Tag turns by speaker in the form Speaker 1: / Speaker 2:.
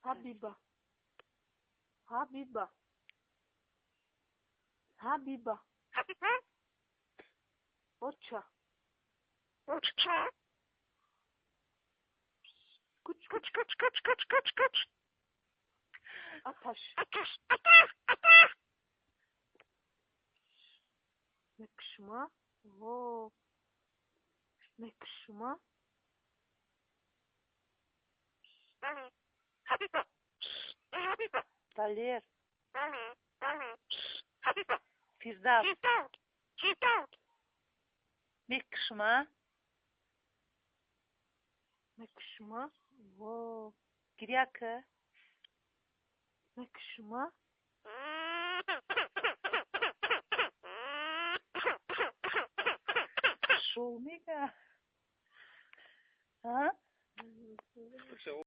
Speaker 1: Ҳабиба. Ҳабиба. Ҳабиба. Оча. Куч куч куч куч куч куч куч. Аташ. Мекшма. Во. Мекшма.
Speaker 2: Далер. Фирдавс. Мекшма.
Speaker 1: Мекшма. Во.
Speaker 2: Гиряка.
Speaker 1: Мекшма.
Speaker 2: Шоу мега. А?